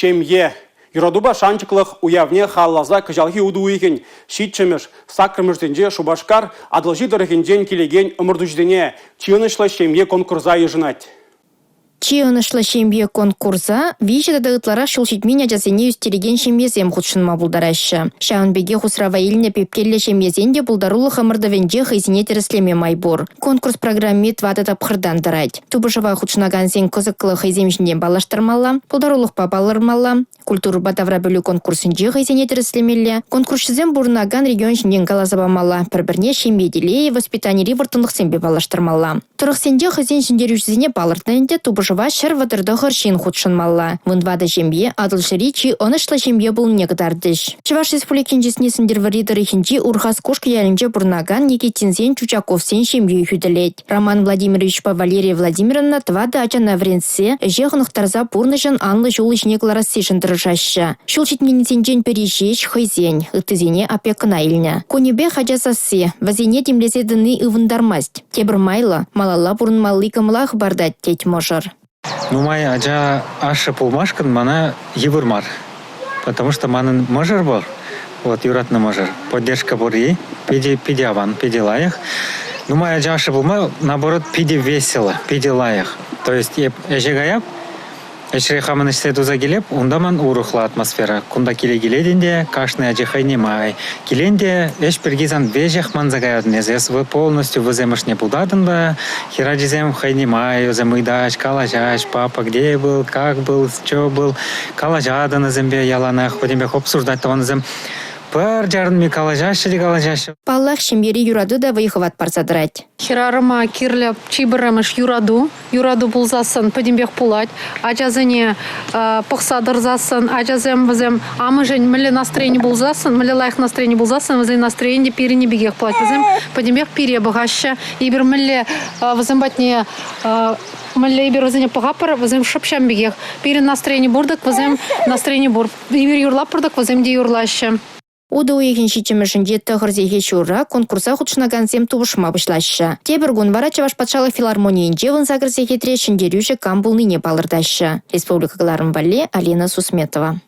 Ҫемье. Юратупа шанчӑклӑх уявне халалласа кӑҫалхи утӑ уйӑхӗн 7-мӗш, 8-мӗшӗсенче Шупашкар Атӑлҫи тӑрӑхӗнчен килекен ӑмӑртуҫӑсене чи ӑнӑҫлӑ ҫемье конкурса йышӑнать. Чи ӑнӑҫлӑ ҫемье конкурса 3 тата ытларах ҫул ҫитмен ачасене ӳстерекен ҫемьесем хутшӑнма пултараҫҫӗ. Ҫавӑн пекех усрава илнӗ пепкеллӗ ҫемьесен те пултарулӑх ӑмӑртӑвӗнче хӑйсене тӗрӗслеме май пур. Конкурс программи тӑватӑ тапхӑртан тӑрать. Тупӑшӑва хутшӑнакансен кӑсӑклӑ хӑйсем ҫинчен паллаштармалла, пултарулӑхпа палӑрмалла, культурӑпа таврапӗлӳ конкурсӗнче хӑйсене тӗрӗслемелле, конкурсҫӑсем пурӑнакан регион ҫинчен каласа памалла, пӗр-пӗрне ҫемье телейӗ, воспитанири вӑрттӑнлӑхсемпе паллаштармалла. Тӑрӑхсенче хӑйсен ҫӗнтерӳҫисене палӑртнӑ ӗнтӗ, тупӑшӑва 139 ҫын хутшӑнмалла. 14 ҫемье Атӑлҫири чи ӑнӑҫлӑ ҫемье пулнине кӑтартӗҫ. Чӑваш Республикин чысне Сӗнтӗрвӑрри тӑрӑхӗнчи Урхас Кушкӑ ялӗнче пурӑнакан Никитинсен Чучаковсен ҫемйи хӳтӗлет. Роман Владимировичпа Валерия Владимировна тӑватӑ ачана вӗрентсе, ӗҫе хӑнӑхтарса пурнӑҫӑн анлӑ ҫулӗ ҫине кӑларассишӗн тӑрӑшаҫҫӗ. Ҫул ҫитменнисенчен пӗри ҫеҫ хӑйсен, ыттисене опекӑна илнӗ. Кунӗпех ача сасси, вӗсене тимлесе тӑни ывӑнтармасть. Тепӗр майлӑ, малалла пурӑнмалли кӑмӑла хӑпартать, тет мӑшӑр. Нумай ача ашшӗ пулмашкӑн мана йывӑр мар. Потому что манӑн мӑшӑр пур, вот юратнӑ мӑшӑр, поддержка пурри питӗ, питӗ аван, питӗ лайӑх. Нумай ача ашшӗ пулма, наоборот, питӗ весело, питӗ лайӑх. То есть эп ӗҫе каяп, Ӗҫре хамӑн ӗҫсе туса килеп, унта ман урӑхла атмосфера. Кунта киле килетӗн те, кашни ачи хӑйне май. Килен те ӗҫ пирки сан веҫех манса каятӑн эс. Эс полностью вӗсем ӑшне путатӑн та, хӗрачисем хӑйне май, вӗсем ыйтаҫ, калаҫаҫ, папа где был, как был, чё был. Калаҫатӑн вӗсемпе яланах, пӗтӗмпех обсуждать тӑвансем. Пӗр чарӑнми калаҫаҫҫӗ те калаҫаҫҫӗ. Паллах, ҫемьери юрату та вӑй-хӑват парса тӑрать. Хӗрарӑма кирлӗ чи пӗрремӗш юрату. Юрату пулсассӑн пӗтӗмпех пулать. Ачасене пӑхса тӑрсассӑн, ачасем вӗсем амӑшӗн мӗнле настроени пулсассӑн, мӗнле лайӑх настроени пулсассӑн, вӗсен настроени те пирӗнни пекех пулать. Вӗсем пӗтӗмпех пире пӑхаҫҫӗ. Эпир мӗнле вӗсем патне мӗнле эпир вӗсене пӑхатпӑр, вӗсем шӑп ҫавӑн пекех. Пирӗн настроени пур-тӑк, вӗсем настроени пур. Эпир юрлатпӑр-тӑк, вӗсем те юрлаҫҫӗ. Утӑ уйӑхӗн ҫиччӗмӗшӗнче тӑхӑр сехет ҫурра конкурса хутшӑнакансем тупӑшма пуҫлаҫҫӗ. Тепӗр кун вара Чӑваш патшалӑх филармонийӗнче 18 сехетре ҫӗнтерӳҫӗ кам пулнине палӑртаҫҫӗ. Республика кӑларӑм валли Алина Сусметова.